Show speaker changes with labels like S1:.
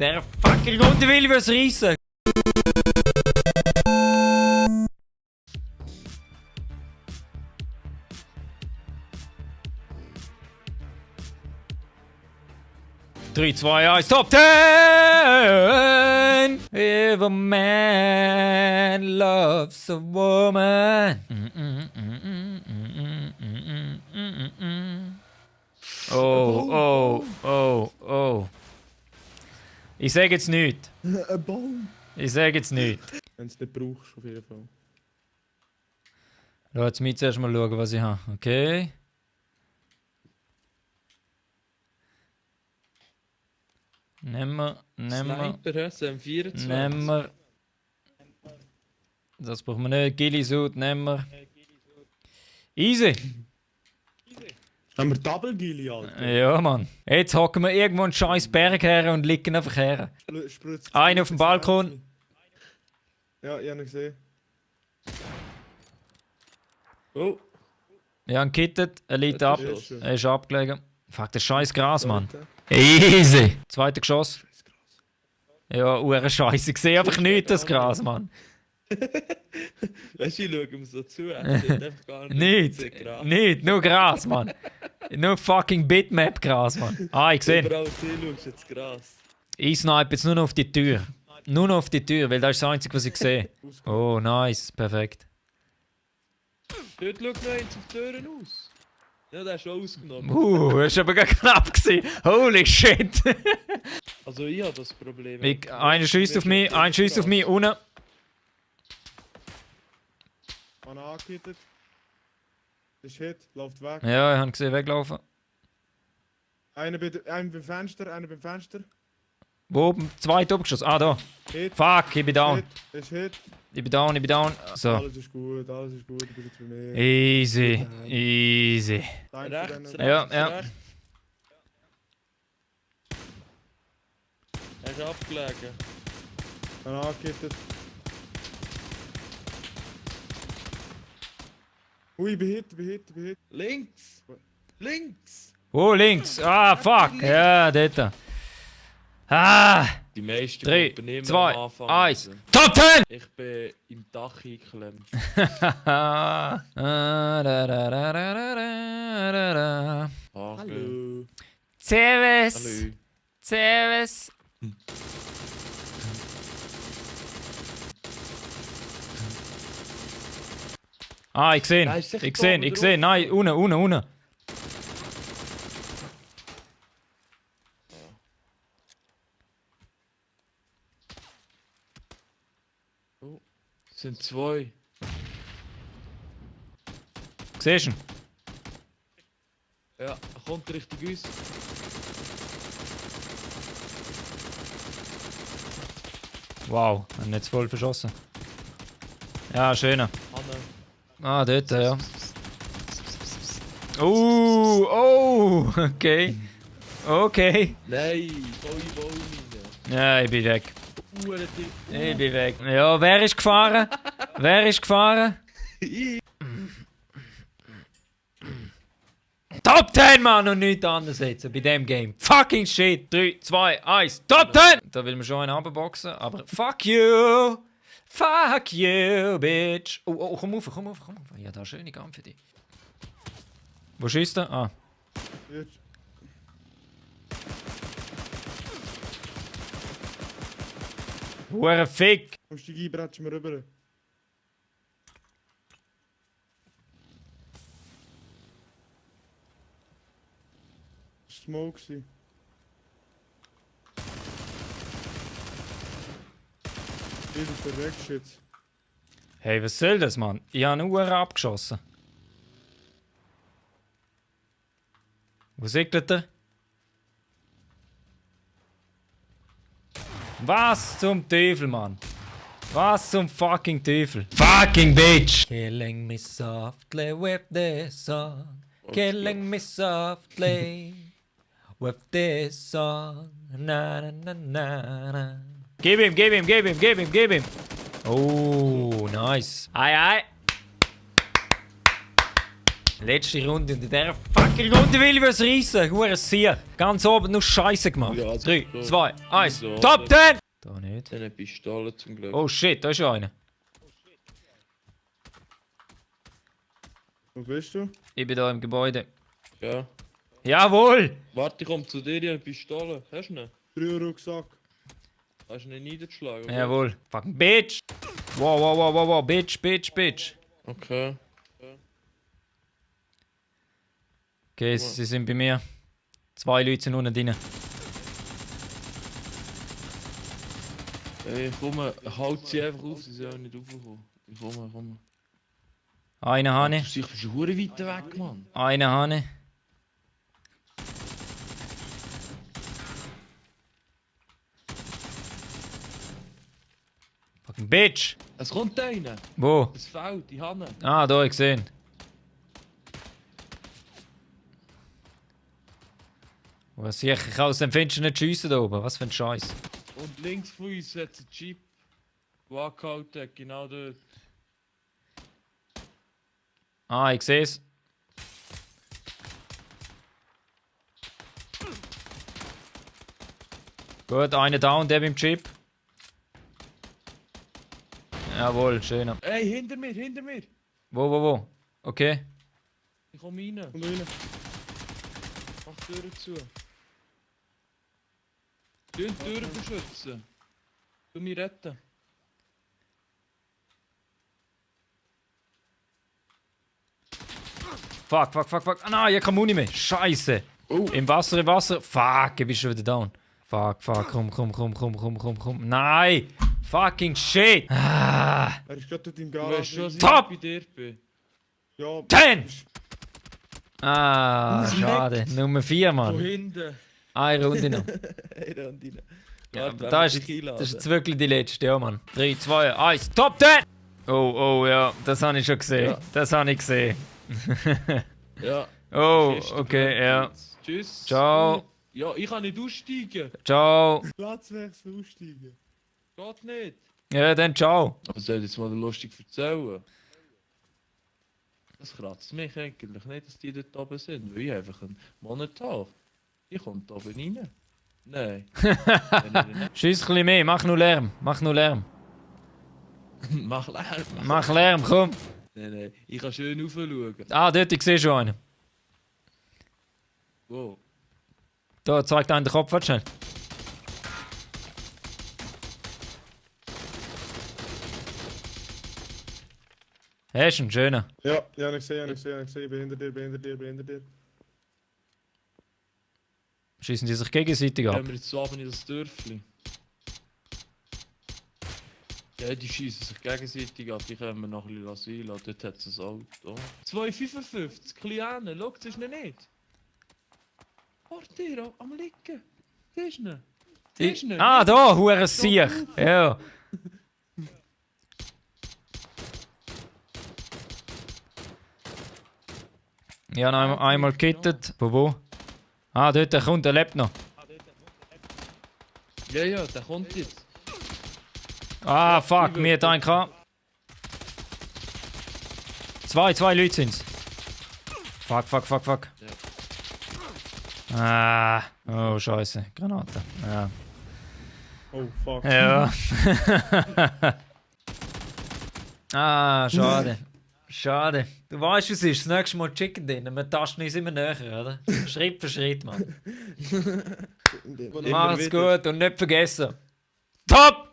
S1: Der fucking Runde will ich was reissen. Drei, zwei, eins, Top 10! If a man loves a woman. Oh. Ich sage jetzt nichts.
S2: Ein Baum.
S1: Ich sage jetzt nichts.
S2: Wenn du es nicht brauchst, auf jeden Fall.
S1: Lass mich zuerst mal schauen, was ich habe. Okay. Nehmen wir.
S2: Sniper, SM24.
S1: Nehmen wir. Das brauchen wir nicht. Gillisud nehmen wir. Easy.
S2: Haben wir Double Gilly, Alter?
S1: Ja, Mann. Jetzt hocken wir irgendwo einen scheiß Berg her und liegen einfach her. Einer auf dem Balkon.
S2: Ja, ich habe ihn gesehen. Oh.
S1: Ja, ein kittet. Er liegt ab.
S2: Das ist schön.
S1: Er ist abgelegen. Fuck, das scheiß Gras, Mann. Easy. Zweiter Geschoss. Ja, uhr Scheiße. Ich sehe einfach nichts, das Gras, Mann.
S2: Weißt du, ich schaue ihm so zu. Er sieht einfach gar
S1: Nicht, nur Gras, Mann. Nur fucking Bitmap-Gras, Mann. Ah, ich sehe.
S2: Überall schaust jetzt Gras.
S1: Ich snipe jetzt nur noch auf die Tür. Nur noch auf die Tür, weil das ist das Einzige, was ich sehe. Oh, nice. Perfekt.
S2: Dort schaut noch eins auf die Türen aus. Ja, der ist schon ausgenommen.
S1: Das war aber gar knapp gewesen. Holy shit.
S2: Also ich habe das Problem.
S1: Einer schießt auf mich, unten.
S2: Man angehittet. Ist Hit, läuft weg.
S1: Ja, ich habe gesehen, weglaufen.
S2: Einer beim Fenster.
S1: Wo oben? Zweiter abgeschossen. Ah, da.
S2: Hit.
S1: Fuck, ich bin down.
S2: Hit. Ist Hit.
S1: Ich bin down. So.
S2: Alles ist gut, ich bin jetzt bei mir.
S1: Easy.
S2: Rechts,
S1: Ja.
S2: rechts. Er ist abgelegen. Man angehittet. Ui, ich bin hit. Links!
S1: Oh, links. Ah, fuck. Ja, dort. Ah.
S2: Die meisten
S1: 3,
S2: übernehmen
S1: 2,
S2: am Anfang.
S1: 1. Top 10!
S2: Ich bin im Dach eingeklemmt. Hallo.
S1: Servus. Ah, ich sehe ihn. Nein, unten.
S2: Oh, es sind zwei.
S1: Siehst du ihn?
S2: Ja, er kommt Richtung uns.
S1: Wow, er hat jetzt voll verschossen. Ja, schöner.
S2: Hanne.
S1: Ah, dort, ja. Oh, okay.
S2: Nein, volle Bäume.
S1: Ja, ich bin weg. Ja, wer ist gefahren? Top 10, Mann, und nichts anderes jetzt bei dem Game. Fucking shit. 3, 2, 1. Top 10! Da will man schon einen runterboxen, aber fuck you! Fuck you, bitch! Oh, komm auf. Ja, da schöne Gun für dich. Wo schießt er? Ah. Hure Fick!
S2: Musst du einbretschen wir rüber. Smoke sie. Wie ist der Wegschütz?
S1: Hey, was soll das, Mann? Ich habe eine Uhr abgeschossen. Wo segelt er? Was zum Teufel, Mann? Was zum fucking Teufel? Fucking bitch! Killing me softly with this song. Killing me softly with this song. Na na na na na. Gib ihm! Oh, nice. Ei. Letzte Runde und in der fuck fucking Runde will ich was reissen. Hure Sier. Ganz oben nur Scheiße gemacht.
S2: Ja,
S1: 3,
S2: so.
S1: 2, 1.
S2: So.
S1: Top 10! Da nicht.
S2: Eine Pistole zum Glück.
S1: Oh shit, da ist ja einer.
S3: Wo bist du?
S1: Ich bin da im Gebäude.
S2: Ja.
S1: Jawohl!
S2: Warte, ich komm zu dir, ich habe eine Pistole. Hast du eine?
S3: 3 Rucksack.
S2: Hast du einen niedergeschlagen? oder?
S1: Jawohl. Fucking Bitch! Wow, wow, wow, wow, wow. Bitch, bitch, bitch.
S2: Okay.
S1: Okay, sie sind bei mir. 2 Leute sind unten drin.
S2: Ey, komm, halt sie einfach auf, sie sollen nicht raufkommen. Ich komme.
S1: Einen habe ich.
S2: Du bist hure weit weg, Mann.
S1: Einen habe ich. Fucking Bitch!
S2: Es kommt einer.
S1: Wo?
S2: Das Feld, die Hanne.
S1: Ah, da, ich gesehen. Was sicher, ich kann aus dem Fenster nicht schiessen da oben. Was für ein Scheiß.
S2: Und links von uns hat es einen Jeep. Der angehalten hat, genau dort.
S1: Ah, ich sehe es. Gut, einer down, der beim Chip. Jawohl, schöner.
S2: Ey, hinter mir, hinter mir.
S1: Wo? Okay.
S2: Ich komm rein.
S3: Komm rein.
S2: Mach die Tür zu. Du die Tür beschützen. Du mich retten.
S1: Fuck. Ah nein, ich kann Muni mehr. Scheiße.
S2: Oh.
S1: Im Wasser. Fuck, ich bin schon wieder down. Fuck, komm. Nein! Fucking shit! Ah,
S3: Er ist gerade dort im
S2: Du weißt schon,
S3: Garage.
S2: dass ich
S1: Top!
S2: bei dir bin.
S3: Ja.
S1: 10! Ah, schade. Nummer 4,
S2: Von
S1: Mann.
S2: hinten.
S1: Eine Runde noch.
S2: Hey, Randina.
S1: Ja,
S2: Warte,
S1: das
S2: wenn wir
S1: ist,
S2: dich
S1: das ist jetzt wirklich die letzte, ja, Mann. 3, 2, 1, Top 10! Oh, ja, das habe ich schon gesehen.
S2: Ja.
S1: Das habe ich gesehen.
S2: Ja.
S1: Oh,
S2: Kiste
S1: okay,
S2: brennt
S1: ja.
S2: jetzt. Tschüss.
S1: Ciao.
S2: Ja, ich kann nicht aussteigen.
S1: Ciao.
S3: Platzwechsel aussteigen.
S2: Geht nicht.
S1: Ja, dann ciao.
S2: Aber soll ich jetzt mal lustig erzählen? Das kratzt mich eigentlich nicht, dass die dort oben sind, weil ich einfach einen Monat habe. Ich komme da oben rein. Nein. Nein.
S1: Schieß ein bisschen mehr, mach nur Lärm.
S2: Mach Lärm.
S1: Mach Lärm, komm.
S2: Nein. Ich kann schön raufschauen.
S1: Ah, dort, ich sehe schon einen.
S2: Wo?
S1: Da, zeigt einen den Kopf, warte schnell. Hast du einen schönen?
S3: Ja, ich sehe. Behindert dir.
S1: Schießen die sich gegenseitig ab?
S2: Gehen wir jetzt so ab in das Dörfli. Ja, die schießen sich gegenseitig ab, die können wir noch ein bisschen einlassen. Dort hat es ein Auto. 2,55, Kleine, schau, das ist ihn nicht. Warte, hier, am Liegen. Das ist ihn.
S1: Ah, da, hure Siech. Ja. Ich habe einmal gekittet. Von wo? Ah, dort, der kommt, der lebt noch.
S2: Ja, der kommt jetzt.
S1: Ah, fuck, mir hat einen gehabt. Zwei Leute sind's. Fuck. Ah, oh, scheiße. Granate. Ja.
S3: Oh, fuck.
S1: Ja. Ah, schade. Schade. Du weißt, was es ist. Das nächste Mal Chicken Dinner. Wir tasten uns immer näher, oder? Schritt für Schritt, Mann. Macht's gut und nicht vergessen. Top!